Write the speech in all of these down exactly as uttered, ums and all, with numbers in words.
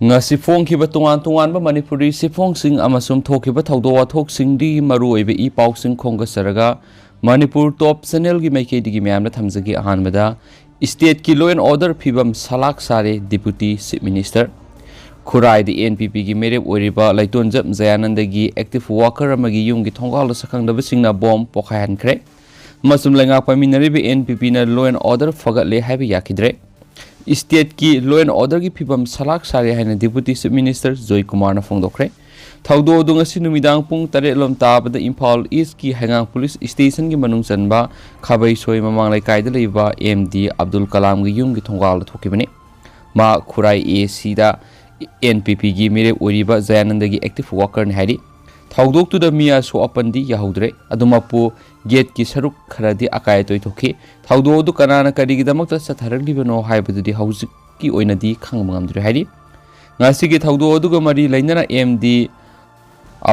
ꯉꯁꯤ ꯐꯣꯡꯈꯤꯕ ꯇꯣꯉꯥꯟ ꯇꯣꯉꯥꯟꯕ ꯃꯅꯤꯄꯨꯔꯤ ꯆꯦꯐꯣꯡꯁꯤꯡ ꯑꯃꯁꯨꯡ ꯊꯣꯛꯈꯤꯕ ꯊꯧꯗꯣꯛ ꯋꯥꯊꯣꯛꯁꯤꯡꯗꯤ ꯃꯔꯨꯑꯣꯏꯕ ꯏ ꯄꯥꯎꯁꯤꯡ ꯈꯣꯝꯒꯠꯆꯔꯒ ꯃꯅꯤꯄꯨꯔ ꯇꯣꯞ ꯆꯦꯅꯦꯜꯒꯤ ꯃꯥꯏꯀꯩꯗꯒꯤ ꯃꯌꯥꯝꯗ ꯊꯝꯖꯒꯦ꯫ ꯑꯍꯥꯟꯕꯗ, ꯁ꯭ꯇꯦꯠꯀꯤ law and order ꯐꯤꯕꯝ ꯁꯂꯥꯛ ꯁꯥꯔꯦ, Deputy Chief Minister꯫ ꯈꯨꯔꯥꯏꯗ ꯑꯦꯟ ꯄꯤ ꯄꯤꯒꯤ ꯃꯤꯔꯦꯞ ꯑꯣꯏꯔꯤꯕ ꯂꯩꯇꯣꯟꯖꯝ ꯖꯌꯥꯅꯟꯗꯒꯤ active worker ꯑꯃꯒꯤ ꯌꯨꯝꯒꯤ ꯊꯣꯡꯒꯥꯜꯗ ꯁꯛꯈꯪꯗꯕꯁꯤꯡꯅ ꯕꯣꯝ ꯄꯣꯈꯥꯏꯍꯟꯈ꯭ꯔꯦ꯫ ꯑꯃꯁꯨꯡ ꯂꯩꯉꯥꯛ ꯄꯥꯏꯃꯤꯟꯅꯔꯤꯕ ꯑꯦꯟ ꯄꯤ ꯄꯤꯅ law and order ꯐꯒꯠꯂꯦ ꯍꯥꯏꯕ ꯌꯥꯈꯤꯗ꯭ꯔꯦ꯫ ꯁ꯭ꯇꯦꯠꯀꯤ law and orderꯒꯤ ꯐꯤꯕꯝ ꯁꯂꯥꯛ ꯁꯥꯔꯦ ꯍꯥꯏꯅ Deputy Chief Minister ꯖꯣꯏ ꯀꯨꯃꯥꯔꯅ ꯐꯣꯡꯗꯣꯛꯈ꯭ꯔꯦ꯫ ꯊꯧꯗꯣꯛ ꯑꯗꯨ ꯉꯁꯤ ꯅꯨꯃꯤꯗꯥꯡ ꯄꯨꯡ ꯇꯔꯦꯠ ꯂꯣꯝ ꯇꯥꯕꯗ ꯏꯝꯐꯥꯜ ꯏꯁꯀꯤ ꯍꯩꯉꯥꯡ ꯄꯨꯂꯤꯁ ꯁ꯭ꯇꯦꯁꯟꯒꯤ ꯃꯅꯨꯡ ꯆꯟꯕ ꯈꯥꯕꯩꯁꯣꯏ ꯃꯃꯥꯡ ꯂꯩꯀꯥꯏꯗ ꯂꯩꯕ ꯑꯦꯝ ꯗꯤ ꯑꯕꯗꯨꯜ ꯀꯂꯥꯝꯒꯤ ꯌꯨꯝꯒꯤ ꯊꯣꯡꯒꯥꯜꯗ ꯊꯣꯛꯈꯤꯕꯅꯤ꯫ ꯃꯍꯥꯛ ꯈꯨꯔꯥꯏ ꯑꯦ ꯁꯤꯗ ꯑꯦꯟ ꯄꯤ ꯄꯤꯒꯤ ꯃꯤꯔꯦꯞ ꯑꯣꯏꯔꯤꯕ ꯖꯌꯥꯅꯟꯗꯒꯤ active workerꯅꯤ ꯍꯥꯏꯔꯤ꯫ ꯊꯧꯗꯣꯛꯇꯨꯗ ꯃꯤ ꯑꯁꯣꯛ ꯑꯄꯟꯗꯤ ꯌꯥꯍꯧꯗ꯭ꯔꯦ꯫ ꯑꯗꯨꯃꯛꯄꯨ, ꯒꯦꯠꯀꯤ ꯁꯔꯨꯛ ꯈꯔꯗꯤ ꯑꯀꯥꯏ ꯑꯇꯣꯏ ꯊꯣꯛꯈꯤ꯫ ꯊꯧꯗꯣꯛ ꯑꯗꯨ ꯀꯅꯥꯅ ꯀꯔꯤꯒꯤꯗꯃꯛꯇ ꯆꯠꯊꯔꯛꯂꯤꯕꯅꯣ ꯍꯥꯏꯕꯗꯨꯗꯤ ꯍꯧꯖꯤꯛꯀꯤ ꯑꯣꯏꯅꯗꯤ ꯈꯪꯕ ꯉꯝꯗ꯭ꯔꯤ ꯍꯥꯏꯔꯤ꯫ ꯉꯁꯤꯒꯤ ꯊꯧꯗꯣꯛ ꯑꯗꯨꯒ ꯃꯔꯤ ꯂꯩꯅꯅ ꯑꯦꯝ ꯗꯤ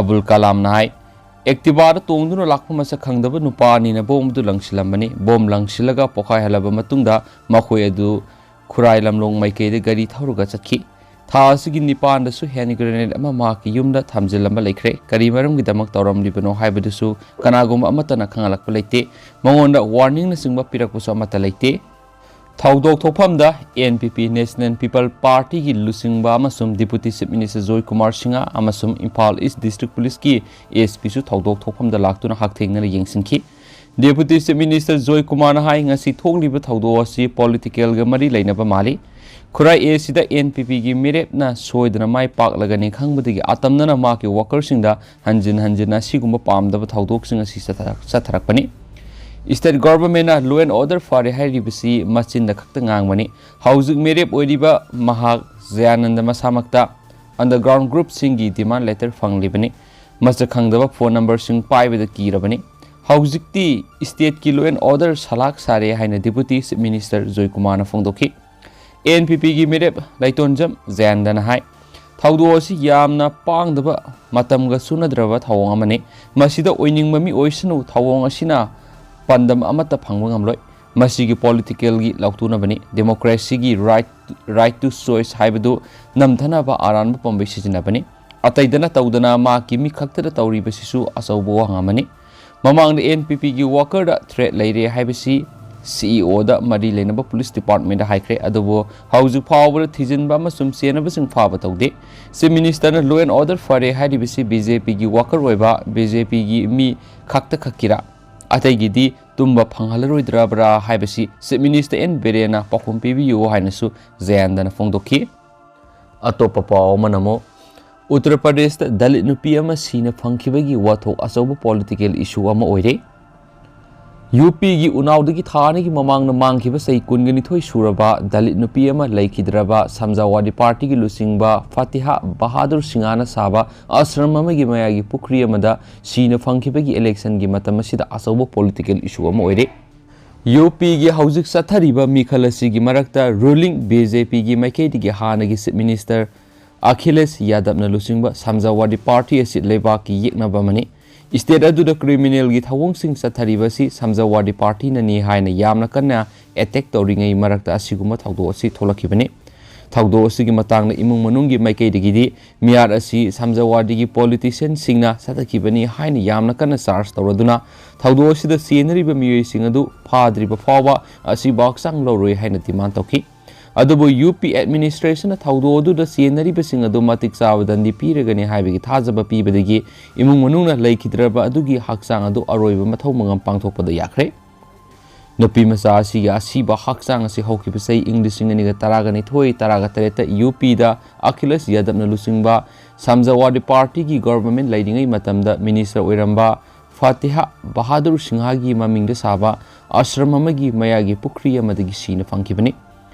ꯑꯕꯨꯜ ꯀꯂꯥꯝꯅ ꯍꯥꯏ, ꯑꯦꯛꯇꯤꯚꯥꯗ ꯇꯣꯡꯗꯨꯅ ꯂꯥꯛꯄ ꯃꯁꯛ ꯈꯪꯗꯕ ꯅꯨꯄꯥ ꯑꯅꯤꯅ ꯕꯣꯝ ꯑꯗꯨ ꯂꯪꯁꯤꯜꯂꯝꯕꯅꯤ꯫ ꯕꯣꯝ ꯂꯪꯁꯤꯜꯂꯒ ꯄꯣꯈꯥꯏꯍꯜꯂꯕ ꯃꯇꯨꯡꯗ ꯃꯈꯣꯏ ꯑꯗꯨ ꯈꯨꯔꯥꯏ ꯂꯝꯂꯣꯡ ꯃꯥꯏꯀꯩꯗ ꯒꯥꯔꯤ ꯊꯧꯔꯒ ꯆꯠꯈꯤ꯫ ꯊꯥ ꯑꯁꯤꯒꯤ ꯅꯤꯄꯥꯟꯗꯁꯨ hand grenade ꯑꯃ ꯃꯍꯥꯛꯀꯤ ꯌꯨꯝꯗ ꯊꯝꯖꯤꯜꯂꯝꯕ ꯂꯩꯈ꯭ꯔꯦ꯫ ꯀꯔꯤ ꯃꯔꯝꯒꯤꯗꯃꯛ ꯇꯧꯔꯝꯂꯤꯕꯅꯣ ꯍꯥꯏꯕꯗꯨꯁꯨ ꯀꯅꯥꯒꯨꯝꯕ ꯑꯃꯠꯇꯅ ꯈꯪꯍꯜꯂꯛꯄ ꯂꯩꯇꯦ꯫ ꯃꯉꯣꯟꯗ warningꯅꯆꯤꯡꯕ ꯄꯤꯔꯛꯄꯁꯨ ꯑꯃꯠꯇ ꯂꯩꯇꯦ꯫ ꯊꯧꯗꯣꯛ ꯊꯣꯛꯐꯝꯗ ꯑꯦꯟ ꯄꯤ ꯄꯤ, National People Partyꯒꯤ ꯂꯨꯆꯤꯡꯕ ꯑꯃꯁꯨꯡ Deputy Chief Minister ꯖꯣꯏ ꯀꯨꯃꯥꯔ ꯁꯤꯡꯍ ꯑꯃꯁꯨꯡ ꯏꯝꯐꯥꯜ ꯏꯁ ꯗꯤꯁꯇ꯭ꯔꯤꯛ ꯄꯨꯂꯤꯁꯀꯤ ꯑꯦꯁ ꯄꯤꯁꯨ ꯊꯧꯗꯣꯛ ꯊꯣꯛꯐꯝꯗ ꯂꯥꯛꯇꯨꯅ ꯍꯛꯊꯦꯡꯅꯅ ꯌꯦꯡꯁꯤꯟꯈꯤ꯫ Deputy Chief Minister ꯖꯣꯏ ꯀꯨꯃꯥꯔꯅ ꯍꯥꯏ, ꯉꯁꯤ ꯊꯣꯛꯂꯤꯕ ꯊꯧꯗꯣꯛ ꯑꯁꯤ politicalꯒ ꯃꯔꯤ ꯂꯩꯅꯕ ꯃꯥꯜꯂꯤ꯫ ꯈꯨꯔꯥꯏ ꯑꯦ ꯁꯤꯗ ꯑꯦꯟ ꯄꯤ ꯄꯤꯒꯤ ꯃꯤꯔꯦꯞꯅ ꯁꯣꯏꯗꯅ ꯃꯥꯏ ꯄꯥꯛꯂꯒꯅꯤ ꯈꯪꯕꯗꯒꯤ ꯑꯇꯝꯅꯅ ꯃꯍꯥꯛꯀꯤ workerꯁꯤꯡꯗ ꯍꯟꯖꯤꯟ ꯍꯟꯖꯤꯟꯅ ꯑꯁꯤꯒꯨꯝꯕ ꯄꯥꯝꯗꯕ ꯊꯧꯗꯣꯛꯁꯤꯡ ꯑꯁꯤ ꯆꯠꯊꯔꯛ-, ꯆꯠꯊꯔꯛꯄꯅꯤ꯫ State governmentꯅ law and order ꯐꯔꯦ ꯍꯥꯏꯔꯤꯕꯁꯤ ꯃꯆꯤꯟꯗ ꯈꯛꯇ ꯉꯥꯡꯕꯅꯤ꯫ ꯍꯧꯖꯤꯛ ꯃꯤꯔꯦꯞ ꯑꯣꯏꯔꯤꯕ ꯃꯍꯥꯛ ꯖꯌꯥꯅꯟꯗ ꯃꯁꯥꯃꯛꯇ underground groupꯁꯤꯡꯒꯤ demand letter ꯐꯪꯂꯤꯕꯅꯤ꯫ ꯃꯁꯛ ꯈꯪꯗꯕ phone numberꯁꯤꯡ ꯄꯥꯏꯕꯗ ꯀꯤꯔꯕꯅꯤ꯫ ꯍꯧꯖꯤꯛꯇꯤ stateꯀꯤ law and order ꯁꯂꯥꯛ ꯁꯥꯔꯦ ꯍꯥꯏꯅ Deputy Chief Minister ꯖꯣꯏ ꯀꯨꯃꯥꯔꯅ ꯐꯣꯡꯗꯣꯛꯈꯤ꯫ ꯑꯦꯟ ꯄꯤ ꯄꯤꯒꯤ ꯃꯤꯔꯦꯞ ꯂꯩꯇꯣꯟꯖꯝ ꯖꯌꯥꯅꯟꯗꯅ ꯍꯥꯏ, ꯊꯧꯗꯣꯛ ꯑꯁꯤ ꯌꯥꯝꯅ ꯄꯥꯡꯗꯕ, ꯃꯇꯝꯒ ꯆꯨꯅꯗ꯭ꯔꯕ ꯊꯧꯑꯣꯡ ꯑꯃꯅꯤ꯫ ꯃꯁꯤꯗ ꯑꯣꯏꯅꯤꯡꯕ ꯃꯤ ꯑꯣꯏꯁꯅꯨ, ꯊꯧꯑꯣꯡ ꯑꯁꯤꯅ ꯄꯥꯟꯗꯝ ꯑꯃꯠꯇ ꯐꯪꯕ ꯉꯝꯂꯣꯏ꯫ ꯃꯁꯤꯒꯤ ꯄꯣꯂꯤꯇꯤꯀꯦꯜꯒꯤ ꯂꯥꯎꯊꯣꯛꯅꯕꯅꯤ꯫ ꯗꯦꯃꯣꯀ꯭ꯔꯦꯁꯤꯒꯤ ꯔꯥꯏꯠ, ꯔꯥꯏꯠ ꯇꯨ ꯆꯣꯏꯁ ꯍꯥꯏꯕꯗꯨ ꯅꯝꯊꯅꯕ ꯑꯔꯥꯟꯕ ꯄꯥꯝꯕꯩ ꯁꯤꯖꯤꯟꯅꯕꯅꯤ꯫ ꯑꯇꯩꯗꯅ ꯇꯧꯗꯅ ꯃꯍꯥꯛꯀꯤ ꯃꯤ ꯈꯛꯇꯗ ꯇꯧꯔꯤꯕꯁꯤꯁꯨ ꯑꯆꯧꯕ ꯋꯥꯍꯪ ꯑꯃꯅꯤ꯫ ꯃꯃꯥꯡꯗ ꯑꯦꯟ ꯄꯤ ꯄꯤꯒꯤ ꯋꯥꯀꯔꯗ ꯊ꯭ꯔꯦꯠ ꯂꯩꯔꯦ ꯍꯥꯏꯕꯁꯤ ꯁꯤ ꯏ ꯑꯣꯗ ꯃꯔꯤ ꯂꯩꯅꯕ ꯄꯨꯂꯤꯁ ꯗꯤꯄꯥꯔꯠꯃꯦꯟꯗ ꯍꯥꯏꯈ꯭ꯔꯦ꯫ ꯑꯗꯨꯕꯨ ꯍꯧꯖꯤꯛ ꯐꯥꯎꯕꯗ ꯊꯤꯖꯤꯟꯕ ꯑꯃꯁꯨꯡ ꯆꯦꯟꯅꯕꯁꯤꯡ ꯐꯥꯕ ꯇꯧꯗꯦ꯫ ꯆꯤꯐ ꯃꯤꯅꯤꯁꯇꯔꯅ ꯂꯣ ꯑꯦꯟ ꯑꯣꯔꯗꯔ ꯐꯔꯦ ꯍꯥꯏꯔꯤꯕꯁꯤ ꯕꯤ ꯖꯦ ꯄꯤꯒꯤ ꯋꯥꯀꯔ ꯑꯣꯏꯕ ꯕꯤ ꯖꯦ ꯄꯤꯒꯤ ꯃꯤ ꯈꯛꯇ ꯈꯛꯀꯤꯔꯥ? ꯑꯇꯩꯒꯤꯗꯤ ꯇꯨꯝꯕ ꯐꯪꯍꯜꯂꯔꯣꯏꯗ꯭ꯔꯕ꯭ꯔꯥ ꯍꯥꯏꯕꯁꯤ ꯆꯤꯐ ꯃꯤꯅꯤꯁꯇꯔ ꯑꯦꯟ ꯕꯤꯔꯦꯟꯅ ꯄꯥꯎꯈꯨꯝ ꯄꯤꯕꯤꯌꯨ ꯍꯥꯏꯅꯁꯨ ꯖꯌꯟꯇꯅ ꯐꯣꯡꯗꯣꯛꯈꯤ꯫ ꯑꯇꯣꯞꯄ ꯄꯥꯎ ꯑꯃꯅ ꯑꯃꯨꯛ ꯎꯠꯇꯔ ꯄ꯭ꯔꯗꯦꯁꯇ ꯗꯂꯤꯠ ꯅꯨꯄꯤ ꯑꯃ ꯁꯤꯅ ꯐꯪꯈꯤꯕꯒꯤ ꯋꯥꯊꯣꯛ ꯑꯆꯧꯕ ꯄꯣꯂꯤꯇꯤꯀꯦꯜ ꯏꯁꯨ ꯑꯃ ꯑꯣꯏꯔꯦ꯫ ꯌꯨ ꯄꯤꯒꯤ ꯎꯅꯥꯎꯗꯒꯤ ꯊꯥ ꯑꯅꯤꯒꯤ ꯃꯃꯥꯡꯗ ꯃꯥꯡꯈꯤꯕ ꯆꯍꯤ ꯀꯨꯟꯒ ꯅꯤꯊꯣꯏ ꯁꯨꯔꯕ ꯗꯂꯤꯠ ꯅꯨꯄꯤ ꯑꯃ ꯂꯩꯈꯤꯗ꯭ꯔꯕ ꯁꯝꯖꯥꯋꯥꯗꯤ ꯄꯥꯔꯇꯤꯒꯤ ꯂꯨꯆꯤꯡꯕ ꯐꯇꯤꯍꯥ ꯕꯍꯥꯗꯨꯔ ꯁꯤꯡꯍꯥꯅ ꯁꯥꯕ ꯑꯥꯁ꯭ꯔꯝ ꯑꯃꯒꯤ ꯃꯌꯥꯏꯒꯤ ꯄꯨꯈ꯭ꯔꯤ ꯑꯃꯗ ꯁꯤꯅ ꯐꯪꯈꯤꯕꯒꯤ ꯏꯂꯦꯛꯁꯟꯒꯤ ꯃꯇꯝ ꯑꯁꯤꯗ ꯑꯆꯧꯕ ꯄꯣꯂꯤꯇꯤꯀꯦꯜ ꯏꯁꯨ ꯑꯃ ꯑꯣꯏꯔꯦ꯫ ꯌꯨ ꯄꯤꯒꯤ ꯍꯧꯖꯤꯛ ꯆꯠꯊꯔꯤꯕ ꯃꯤꯈꯜ ꯑꯁꯤꯒꯤ ꯃꯔꯛꯇ ꯔꯨꯂꯤꯡ ꯕꯤ ꯖꯦ ꯄꯤꯒꯤ ꯃꯥꯏꯀꯩꯗꯒꯤ ꯍꯥꯟꯅꯒꯤ ꯆꯤꯐ ꯃꯤꯅꯤꯁꯇꯔ ꯑꯈꯤꯂꯦꯁ ꯌꯥꯗꯕꯅ ꯂꯨꯆꯤꯡꯕ ꯁꯝꯖꯥꯋꯥꯗꯤ ꯄꯥꯔꯇꯤ ꯑꯁꯤ ꯂꯩꯕꯥꯛꯀꯤ ꯌꯦꯛꯅꯕ ꯑꯃꯅꯤ꯫ ꯁ꯭ꯇꯦꯠ ꯑꯗꯨꯗ ꯀ꯭ꯔꯤꯃꯤꯅꯦꯜꯒꯤ ꯊꯧꯑꯣꯡꯁꯤꯡ ꯆꯠꯊꯔꯤꯕ ꯑꯁꯤ ꯁꯝꯖꯥꯋꯥꯗꯤ ꯄꯥꯔꯇꯤꯅꯅꯤ ꯍꯥꯏꯅ ꯌꯥꯝꯅ ꯀꯟꯅ ꯑꯦꯇꯦꯛ ꯇꯧꯔꯤꯉꯩ ꯃꯔꯛꯇ ꯑꯁꯤꯒꯨꯝꯕ ꯊꯧꯗꯣꯛ ꯑꯁꯤ ꯊꯣꯛꯂꯛꯈꯤꯕꯅꯤ꯫ ꯊꯧꯗꯣꯛ ꯑꯁꯤꯒꯤ ꯃꯇꯥꯡꯗ ꯏꯃꯨꯡ ꯃꯅꯨꯡꯒꯤ ꯃꯥꯏꯀꯩꯗꯒꯤꯗꯤ ꯃꯤꯍꯥꯠ ꯑꯁꯤ ꯁꯝꯖꯥꯋꯥꯗꯤꯒꯤ ꯄꯣꯂꯤꯇꯤꯁꯤꯌꯟꯁꯤꯡꯅ ꯆꯠꯊꯈꯤꯕꯅꯤ ꯍꯥꯏꯅ ꯌꯥꯝꯅ ꯀꯟꯅ ꯆꯥꯔꯖ ꯇꯧꯔꯗꯨꯅ ꯊꯧꯗꯣꯛ ꯑꯁꯤꯗ ꯆꯦꯟꯅꯔꯤꯕ ꯃꯤꯑꯣꯏꯁꯤꯡ ꯑꯗꯨ ꯐꯥꯗ꯭ꯔꯤꯕ ꯐꯥꯎꯕ ꯑꯁꯤꯕꯨ ꯍꯛꯆꯥꯡ ꯂꯧꯔꯣꯏ ꯍꯥꯏꯅ ꯗꯤꯃꯥꯟ ꯇꯧꯈꯤ꯫ ꯑꯗꯨꯕꯨ ꯌꯨ ꯄꯤ ꯑꯦꯗꯃꯤꯅꯤꯁꯇ꯭ꯔꯦꯁꯟꯅ ꯊꯧꯗꯣꯛ ꯑꯗꯨꯗ ꯆꯦꯟꯅꯔꯤꯕꯁꯤꯡ ꯑꯗꯨ ꯃꯇꯤꯛ ꯆꯥꯕ ꯗꯟꯗꯤ ꯄꯤꯔꯒꯅꯤ ꯍꯥꯏꯕꯒꯤ ꯊꯥꯖꯕ ꯄꯤꯕꯗꯒꯤ ꯏꯃꯨꯡ ꯃꯅꯨꯡꯅ ꯂꯩꯈꯤꯗ꯭ꯔꯕ ꯑꯗꯨꯒꯤ ꯍꯛꯆꯥꯡ ꯑꯗꯨ ꯑꯔꯣꯏꯕ ꯃꯊꯧ ꯃꯉꯝ ꯄꯥꯡꯊꯣꯛꯄꯗ ꯌꯥꯈ꯭ꯔꯦ꯫ ꯅꯨꯄꯤ ꯃꯆꯥ ꯑꯁꯤꯒꯤ ꯑꯁꯤꯕ ꯍꯛꯆꯥꯡ ꯑꯁꯤ ꯍꯧꯈꯤꯕ ꯆꯍꯤ ꯏꯪ ꯂꯤꯁꯤꯡ ꯑꯅꯤꯒ ꯇꯔꯥꯒ ꯅꯤꯊꯣꯏ ꯇꯔꯥꯒ ꯇꯔꯦꯠꯇ ꯌꯨ ꯄꯤꯗ ꯑꯈꯤꯂꯦꯁ ꯌꯥꯗꯕꯅ ꯂꯨꯆꯤꯡꯕ ꯁꯝꯖꯥꯋꯥꯗꯤ ꯄꯥꯔꯇꯤꯒꯤ ꯒꯣꯚꯔꯟꯃꯦꯟꯠ ꯂꯩꯔꯤꯉꯩ ꯃꯇꯝꯗ ꯃꯤꯅꯤꯁꯇꯔ ꯑꯣꯏꯔꯝꯕ ꯐꯇꯤꯍꯥ ꯕꯍꯥꯗꯨꯔ ꯁꯤꯡꯍꯥꯒꯤ ꯃꯃꯤꯡꯗ ꯁꯥꯕ ꯑꯥꯁ꯭ꯔꯝ ꯑꯃꯒꯤ ꯃꯌꯥꯒꯤ ꯄꯨꯈ꯭ꯔꯤ ꯑꯃꯗꯒꯤ ꯁꯤꯅ ꯐꯪꯈꯤꯕꯅꯤ꯫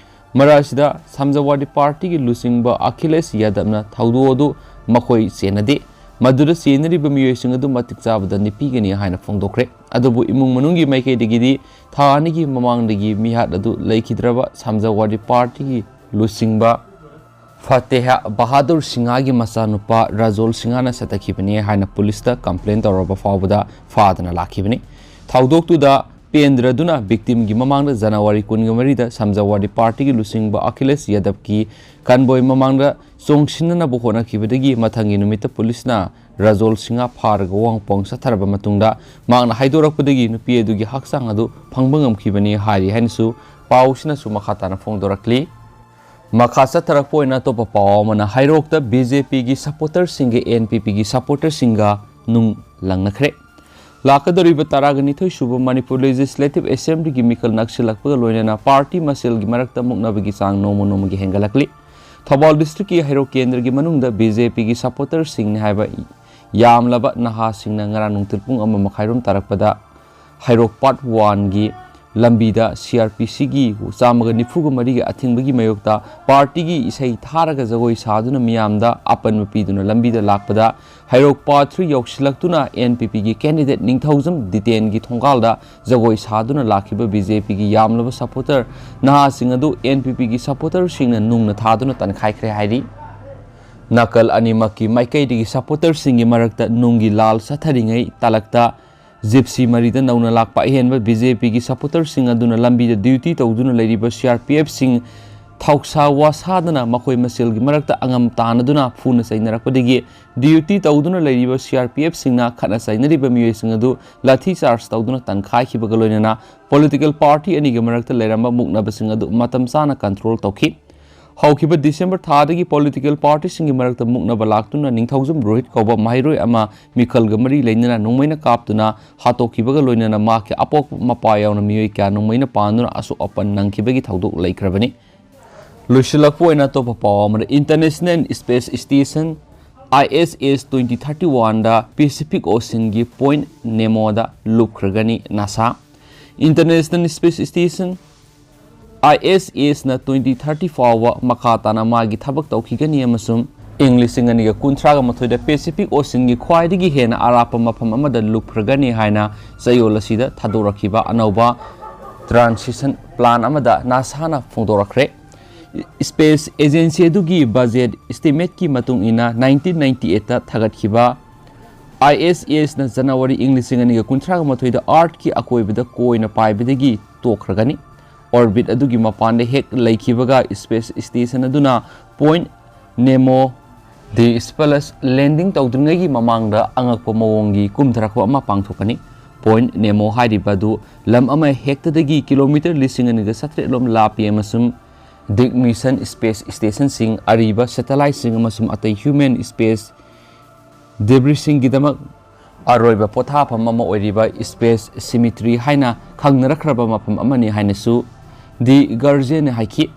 ꯃꯔꯛ ꯑꯁꯤꯗ ꯁꯝꯖꯥꯋꯥꯗꯤ ꯄꯥꯔꯇꯤꯒꯤ ꯂꯨꯆꯤꯡꯕ ꯑꯈꯤꯂꯦꯁ ꯌꯥꯗꯕꯅ ꯊꯧꯗꯣꯛ ꯑꯗꯨ ꯃꯈꯣꯏ ꯆꯦꯟꯅꯗꯦ꯫ ꯃꯗꯨꯗ ꯆꯦꯟꯅꯔꯤꯕ ꯃꯤꯑꯣꯏꯁꯤꯡ ꯑꯗꯨ ꯃꯇꯤꯛ ꯆꯥꯕ ꯗꯟꯗꯤ ꯄꯤꯒꯅꯤ ꯍꯥꯏꯅ ꯐꯣꯡꯗꯣꯛꯈ꯭ꯔꯦ꯫ ꯑꯗꯨꯕꯨ ꯏꯃꯨꯡ ꯃꯅꯨꯡꯒꯤ ꯃꯥꯏꯀꯩꯗꯒꯤꯗꯤ ꯊꯥ ꯑꯅꯤꯒꯤ ꯃꯃꯥꯡꯗꯒꯤ ꯃꯤꯍꯥꯠ ꯑꯗꯨ ꯂꯩꯈꯤꯗ꯭ꯔꯕ ꯁꯝꯖꯥꯋꯥꯗꯤ ꯄꯥꯔꯇꯤꯒꯤ ꯂꯨꯆꯤꯡꯕ ꯐꯇꯦꯍ ꯕꯍꯥꯗꯨꯔ ꯁꯤꯡꯍꯥꯒꯤ ꯃꯆꯥꯅꯨꯄꯥ ꯔꯥꯖꯣꯜ ꯁꯤꯡꯍꯥꯅ ꯆꯠꯊꯈꯤꯕꯅꯤ ꯍꯥꯏꯅ ꯄꯨꯂꯤꯁꯇ ꯀꯝꯄ꯭ꯂꯦꯟ ꯇꯧꯔꯕ ꯐꯥꯎꯕꯗ ꯐꯥꯗꯅ ꯂꯥꯛꯈꯤꯕꯅꯤ꯫ ꯊꯧꯗꯣꯛꯇꯨꯗ ꯄꯦꯟꯗ꯭ꯔꯗꯨꯅ victimꯒꯤ ꯃꯃꯥꯡꯗ ꯖꯅꯋꯥꯔꯤ ꯀꯨꯟꯒ ꯃꯔꯤꯗ ꯁꯃꯥꯖꯋꯥꯗꯤ ꯄꯥꯔꯇꯤꯒꯤ ꯂꯨꯆꯤꯡꯕ ꯑꯈꯤꯂꯦꯁ ꯌꯥꯗꯕꯀꯤ convoy ꯃꯃꯥꯡꯗ ꯆꯣꯡꯁꯤꯟꯅꯅꯕ ꯍꯣꯠꯅꯈꯤꯕꯗꯒꯤ ꯃꯊꯪꯒꯤ ꯅꯨꯃꯤꯠꯇ ꯄꯨꯂꯤꯁꯅ ꯔꯥꯖꯣꯜ ꯁꯤꯡꯍ ꯐꯥꯔꯒ ꯋꯥꯍꯪ ꯄꯥꯎꯍꯪ ꯆꯠꯊꯔꯕ ꯃꯇꯨꯡꯗ ꯃꯍꯥꯛꯅ ꯍꯥꯏꯗꯣꯔꯛꯄꯗꯒꯤ ꯅꯨꯄꯤ ꯑꯗꯨꯒꯤ ꯍꯛꯆꯥꯡ ꯑꯗꯨ ꯐꯪꯕ ꯉꯝꯈꯤꯕꯅꯤ ꯍꯥꯏꯔꯤ ꯍꯥꯏꯅꯁꯨ ꯄꯥꯎꯁꯤꯅꯁꯨ ꯃꯈꯥ ꯇꯥꯅ ꯐꯣꯡꯗꯣꯔꯛꯂꯤ꯫ ꯃꯈꯥ ꯆꯠꯊꯔꯛꯄ ꯑꯣꯏꯅ ꯑꯇꯣꯞꯄ ꯄꯥꯎ ꯑꯃꯅ ꯍꯩꯔꯣꯛꯇ BJPꯒꯤ supporterꯁꯤꯡꯒ NPPꯒꯤ supporterꯁꯤꯡꯒ ꯅꯨꯡ ꯂꯪꯅꯈ꯭ꯔꯦ꯫ ꯂꯥꯛꯀꯗꯧꯔꯤꯕ ꯇꯔꯥꯒ ꯅꯤꯊꯣꯏ ꯁꯨꯕ ꯃꯅꯤꯄꯨꯔ Legislative Assemblyꯒꯤ ꯃꯤꯈꯜ ꯅꯛꯁꯤꯜꯂꯛꯄꯒ ꯂꯣꯏꯅꯅ ꯄꯥꯔꯇꯤ ꯃꯁꯦꯜꯒꯤ ꯃꯔꯛꯇ ꯃꯨꯛꯅꯕꯒꯤ ꯆꯥꯡ ꯅꯣꯡꯃ ꯅꯣꯡꯃꯒꯤ ꯍꯦꯟꯒꯠꯂꯛꯂꯤ꯫ ꯊꯧꯕꯥꯜ districtꯀꯤ ꯍꯩꯔꯣꯛ ꯀꯦꯟꯗ꯭ꯔꯒꯤ ꯃꯅꯨꯡꯗ BJPꯒꯤ supporterꯁꯤꯡꯅꯤ ꯍꯥꯏꯕ ꯌꯥꯝꯂꯕ ꯅꯍꯥꯁꯤꯡꯅ ꯉꯔꯥꯡ ꯅꯨꯡꯊꯤꯜ ꯄꯨꯡ ꯑꯃ ꯃꯈꯥꯏꯔꯣꯝ ꯇꯥꯔꯛꯄꯗ ꯍꯩꯔꯣꯛ Part Oneꯒꯤ ꯂꯝꯕꯤꯗ CrPFꯒꯤ ꯆꯥꯝꯃꯒ ꯅꯤꯐꯨꯒ ꯃꯔꯤꯒꯤ ꯑꯊꯤꯡꯕꯒꯤ ꯃꯥꯌꯣꯛꯇ ꯄꯥꯔꯇꯤꯒꯤ ꯏꯁꯩ ꯊꯥꯔꯒ ꯖꯒꯣꯏ ꯁꯥꯗꯨꯅ ꯃꯤꯌꯥꯝꯗ ꯑꯄꯟꯕ ꯄꯤꯗꯨꯅ ꯂꯝꯕꯤꯗ ꯂꯥꯛꯄꯗ ꯍꯩꯔꯣꯛ Part Three ꯌꯧꯁꯤꯜꯂꯛꯇꯨꯅ NPPꯒꯤ candidate ꯅꯤꯡꯊꯧꯖꯝ ꯗꯤꯇꯦꯟꯒꯤ ꯊꯣꯡꯒꯥꯜꯗ ꯖꯒꯣꯏ ꯁꯥꯗꯨꯅ ꯂꯥꯛꯈꯤꯕ BJPꯒꯤ ꯌꯥꯝꯂꯕ supporter ꯅꯍꯥꯁꯤꯡ ꯑꯗꯨ NPPꯒꯤ supporterꯁꯤꯡꯅ ꯅꯨꯡꯅ ꯊꯥꯗꯨꯅ ꯇꯥꯟꯈꯥꯏꯈ꯭ꯔꯦ ꯍꯥꯏꯔꯤ꯫ ꯅꯥꯀꯜ ꯑꯅꯤꯃꯛꯀꯤ ꯃꯥꯏꯀꯩꯗꯒꯤ supporterꯁꯤꯡꯒꯤ ꯃꯔꯛꯇ ꯅꯨꯡꯒꯤ ꯂꯥꯜ ꯆꯠꯊꯔꯤꯉꯩ ꯇꯥꯂꯛꯇ Gypsy ꯃꯔꯤꯗ ꯅꯧꯅ ꯂꯥꯛꯄ ꯑꯍꯦꯟꯕ BJPꯒꯤ supporterꯁꯤꯡ ꯑꯗꯨꯅ ꯂꯝꯕꯤꯗ duty ꯇꯧꯗꯨꯅ ꯂꯩꯔꯤꯕ CrPFꯁꯤꯡ ꯊꯧꯁꯥ ꯋꯥꯁꯥꯗꯅ ꯃꯈꯣꯏ ꯃꯁꯦꯜꯒꯤ ꯃꯔꯛꯇ ꯑꯉꯝ ꯇꯥꯟꯅꯗꯨꯅ ꯐꯨꯅ ꯆꯩꯅꯔꯛꯄꯗꯒꯤ duty ꯇꯧꯗꯨꯅ ꯂꯩꯔꯤꯕ CrPFꯁꯤꯡꯅ ꯈꯠꯅ ꯆꯩꯅꯔꯤꯕ ꯃꯤꯑꯣꯏꯁꯤꯡ ꯑꯗꯨ ꯂꯥꯊꯤ ꯆꯥꯔꯖ ꯇꯧꯗꯨꯅ ꯇꯥꯟꯈꯥꯏꯈꯤꯕꯒ ꯂꯣꯏꯅꯅ political party ꯑꯅꯤꯒꯤ ꯃꯔꯛꯇ ꯂꯩꯔꯝꯕ ꯃꯨꯛꯅꯕꯁꯤꯡ ꯑꯗꯨ ꯃꯇꯝ ꯆꯥꯅ control ꯇꯧꯈꯤ꯫ ꯍꯧꯈꯤꯕ December ꯊꯥꯗꯒꯤ political partyꯁꯤꯡꯒꯤ ꯃꯔꯛꯇ ꯃꯨꯛꯅꯕ ꯂꯥꯛꯇꯨꯅ ꯅꯤꯡꯊꯧꯖꯝ ꯔꯣꯍꯤꯠ ꯀꯧꯕ ꯃꯍꯩꯔꯣꯏ ꯑꯃ ꯃꯤꯈꯜꯒ ꯃꯔꯤ ꯂꯩꯅꯅ ꯅꯣꯡꯃꯩꯅ ꯀꯥꯞꯇꯨꯅ ꯍꯥꯠꯇꯣꯛꯈꯤꯕꯒ ꯂꯣꯏꯅꯅ ꯃꯍꯥꯛꯀꯤ ꯑꯄꯣꯛꯄ ꯃꯄꯥ ꯌꯥꯎꯅ ꯃꯤꯑꯣꯏ ꯀꯌꯥ ꯅꯣꯡꯃꯩꯅ ꯄꯥꯟꯗꯨꯅ ꯑꯁꯣꯛ ꯑꯄꯟ ꯅꯪꯈꯤꯕꯒꯤ ꯊꯧꯗꯣꯛ ꯂꯩꯈ꯭ꯔꯕꯅꯤ꯫ ꯂꯣꯏꯁꯤꯜꯂꯛꯄ ꯑꯣꯏꯅ ꯑꯇꯣꯞꯄ ꯄꯥꯎ ꯑꯃꯗ International Space Station ISS twenty thirty oneꯗ Pacific Oceanꯒꯤ Point Nemoꯗ ꯂꯨꯞꯈ꯭ꯔꯒꯅꯤ NASA꯫ International Space Station ISSꯅ twenty thirty ꯐꯥꯎꯕ ꯃꯈꯥ ꯇꯥꯅ ꯃꯥꯒꯤ ꯊꯕꯛ ꯇꯧꯈꯤꯒꯅꯤ ꯑꯃꯁꯨꯡ ꯏꯪ ꯂꯤꯁꯤꯡ ꯑꯅꯤꯒ ꯀꯨꯟꯊ꯭ꯔꯥꯒ ꯃꯥꯊꯣꯏꯗ Pacific Oceanꯒꯤ ꯈ꯭ꯋꯥꯏꯗꯒꯤ ꯍꯦꯟꯅ ꯑꯔꯥꯞꯄ ꯃꯐꯝ ꯑꯃꯗ ꯂꯨꯞꯈ꯭ꯔꯒꯅꯤ ꯍꯥꯏꯅ ꯆꯌꯣꯜ ꯑꯁꯤꯗ ꯊꯥꯗꯣꯔꯛꯈꯤꯕ ꯑꯅꯧꯕ transition plan ꯑꯃꯗ NASAꯅ ꯐꯣꯡꯗꯣꯔꯛꯈ꯭ꯔꯦ꯫ Space Agency ꯑꯗꯨꯒꯤ budget estimateꯀꯤ ꯃꯇꯨꯡ ꯏꯟꯅ nineteen ninety eightꯇ ꯊꯥꯒꯠꯈꯤꯕ ꯑꯥꯏ ꯑꯦꯁ ꯑꯦꯁꯅ ꯖꯅꯋꯥꯔꯤ ꯏꯪ ꯂꯤꯁꯤꯡ ꯑꯅꯤꯒ ꯀꯨꯟꯊ꯭ꯔꯥꯒ ꯃꯥꯊꯣꯏꯗ ꯑꯥꯔꯊꯀꯤ ꯑꯀꯣꯏꯕꯗ ꯀꯣꯏꯅ ꯄꯥꯏꯕꯗꯒꯤ ꯇꯣꯛꯈ꯭ꯔꯒꯅꯤ꯫ ꯑꯣꯔꯕꯤꯠ ꯑꯗꯨꯒꯤ ꯃꯄꯥꯟꯗ ꯍꯦꯛ ꯂꯩꯈꯤꯕꯒ ꯁ꯭ꯄꯦꯁ ꯁ꯭ꯇꯦꯁꯟ ꯑꯗꯨꯅ ꯄꯣꯏꯟꯠ ꯅꯦꯃꯣ ꯗꯤ ꯁ꯭ꯄꯦꯁ ꯂꯦꯟꯗꯤꯡ ꯇꯧꯗ꯭ꯔꯤꯉꯩꯒꯤ ꯃꯃꯥꯡꯗ ꯑꯉꯛꯄ ꯃꯑꯣꯡꯒꯤ ꯀꯨꯝꯊꯔꯛꯄ ꯑꯃ ꯄꯥꯡꯊꯣꯛꯀꯅꯤ꯫ ꯄꯣꯏꯟꯠ ꯅꯦꯃꯣ ꯍꯥꯏꯔꯤꯕ ꯑꯗꯨ ꯂꯝ ꯑꯃ ꯍꯦꯛꯇꯗꯒꯤ ꯀꯤꯂꯣꯃꯤꯇꯔ ꯂꯤꯁꯤꯡ ꯑꯅꯤꯒ ꯆꯥꯇ꯭ꯔꯦꯠ ꯂꯣꯝ ꯂꯥꯞꯄꯤ ꯑꯃꯁꯨꯡ ꯗꯤꯛ ꯃꯤꯁꯟ ꯁ꯭ꯄꯦꯁ ꯁ꯭ꯇꯦꯁꯟꯁꯤꯡ, ꯑꯔꯤꯕ ꯁꯦꯇꯦꯂꯥꯏꯠꯁꯤꯡ ꯑꯃꯁꯨꯡ ꯑꯇꯩ ꯍ꯭ꯌꯨꯃꯦꯟ ꯁ꯭ꯄꯦꯁ ꯗꯦꯕ꯭ꯔꯤꯁꯤꯡꯒꯤꯗꯃꯛ ꯑꯔꯣꯏꯕ ꯄꯣꯊꯥꯐꯝ ꯑꯃ ꯑꯣꯏꯔꯤꯕ ꯁ꯭ꯄꯦꯁ ꯁꯤꯃꯤꯇ꯭ꯔꯤ ꯍꯥꯏꯅ ꯈꯪꯅꯔꯛꯈ꯭ꯔꯕ ꯃꯐꯝ ꯑꯃꯅꯤ ꯍꯥꯏꯅꯁꯨ ꯗꯤ ꯒꯥꯔꯖꯤꯌꯟꯅ ꯍꯥꯏꯈꯤ꯫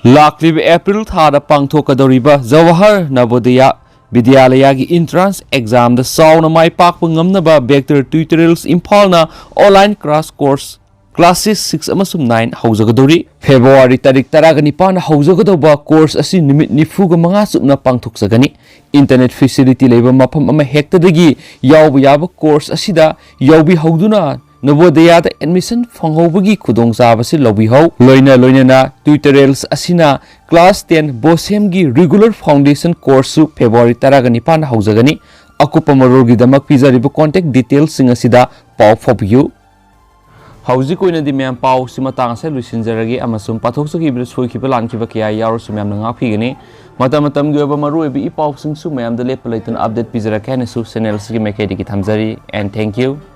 ꯂꯥꯛꯂꯤꯕ ꯑꯦꯄ꯭ꯔꯤꯜ ꯊꯥꯗ ꯄꯥꯡꯊꯣꯛꯀꯗꯧꯔꯤꯕ ꯖꯋꯥꯍꯔ ꯅꯕꯣꯗꯌ ꯕꯤꯗ꯭ꯌꯥꯂꯌꯒꯤ ꯏꯟꯇ꯭ꯔꯥꯟꯁ ꯑꯦꯛꯖꯥꯝꯗ ꯆꯥꯎꯅ ꯃꯥꯏ ꯄꯥꯛꯄ ꯉꯝꯅꯕ ꯕꯦꯛꯇꯔ ꯇ꯭ꯌꯨꯇꯣꯔꯤꯌꯦꯜꯁ ꯏꯝꯐꯥꯜꯅ ꯑꯣꯟꯂꯥꯏꯟ ꯀ꯭ꯔꯥꯁ ꯀꯣꯔꯁ ꯀ꯭ꯂꯥꯁꯦꯁ ꯁꯤꯛꯁ ꯑꯃꯁꯨꯡ ꯅꯥꯏꯟ ꯍꯧꯖꯒꯗꯧꯔꯤ꯫ ꯐꯦꯕ꯭ꯔꯨꯋꯥꯔꯤ ꯇꯥꯔꯤꯛ ꯇꯔꯥꯒ ꯅꯤꯄꯥꯟꯗ ꯍꯧꯖꯒꯗꯧꯕ ꯀꯣꯔꯁ ꯑꯁꯤ ꯅꯨꯃꯤꯠ ꯅꯤꯐꯨꯒ ꯃꯉꯥ ꯆꯨꯞꯅ ꯄꯥꯡꯊꯣꯛꯆꯒꯅꯤ꯫ ꯏꯟꯇꯔꯅꯦꯠ ꯐꯦꯁꯤꯂꯤꯇꯤ ꯂꯩꯕ ꯃꯐꯝ ꯑꯃ ꯍꯦꯛꯇꯗꯒꯤ ꯌꯥꯎꯕ ꯌꯥꯕ ꯀꯣꯔꯁ ꯑꯁꯤꯗ ꯌꯥꯎꯕꯤꯍꯧꯗꯨꯅ ꯅꯕꯣꯗꯌꯥꯗ ꯑꯦꯗꯃꯤꯁꯟ ꯐꯪꯍꯧꯕꯒꯤ ꯈꯨꯗꯣꯡꯆꯥꯕꯁꯤ ꯂꯧꯕꯤꯍꯧ꯫ ꯂꯣꯏꯅ ꯂꯣꯏꯅꯅ ꯇ꯭ꯌꯨꯇꯣꯔꯤꯌꯦꯜꯁ ꯑꯁꯤꯅ ꯀ꯭ꯂꯥꯁ ꯇꯦꯟ ꯕꯣꯁꯦꯝꯒꯤ ꯔꯤꯒꯨꯂꯔ ꯐꯥꯎꯟꯗꯦꯁꯟ ꯀꯣꯔꯁꯁꯨ ꯐꯦꯕ꯭ꯔꯨꯋꯥꯔꯤ ꯇꯔꯥꯒ ꯅꯤꯄꯥꯟꯗ ꯍꯧꯖꯒꯅꯤ꯫ ꯑꯀꯨꯞꯄ ꯃꯔꯣꯜꯒꯤꯗꯃꯛ ꯄꯤꯖꯔꯤꯕ ꯀꯣꯟꯇꯦꯛ ꯗꯤꯇꯦꯜꯁꯁꯤꯡ ꯑꯁꯤꯗ ꯄꯥꯎ ꯐꯥꯎꯕꯤꯌꯨ꯫ ꯍꯧꯖꯤꯛ ꯑꯣꯏꯅꯗꯤ ꯃꯌꯥꯝ ꯄꯥꯎꯁꯤ ꯃꯇꯥꯡ ꯑꯁꯤꯗ ꯂꯣꯏꯁꯤꯟꯖꯔꯒꯦ ꯑꯃꯁꯨꯡ ꯄꯥꯊꯣꯛꯆꯈꯤꯕꯗ ꯁꯣꯏꯈꯤꯕ ꯂꯥꯟꯈꯤꯕ ꯀꯌꯥ ꯌꯥꯎꯔꯁꯨ ꯃꯌꯥꯝꯅ ꯉꯥꯛꯄꯤꯒꯅꯤ꯫ ꯃꯇꯝ ꯃꯇꯝꯒꯤ ꯑꯣꯏꯕ ꯃꯔꯨꯑꯣꯏꯕ ꯏ ꯄꯥꯎꯁꯤꯡꯁꯨ ꯃꯌꯥꯝꯗ ꯂꯦꯞꯄ ꯂꯩꯇꯅ ꯑꯞꯗꯦꯠ ꯄꯤꯖꯔꯛꯀꯦ ꯍꯥꯏꯅꯁꯨ ꯆꯦꯅꯦꯜ ꯑꯁꯤꯒꯤ ꯃꯥꯏꯀꯩꯗꯒꯤ ꯊꯝꯖꯔꯤ꯫ And thank you꯫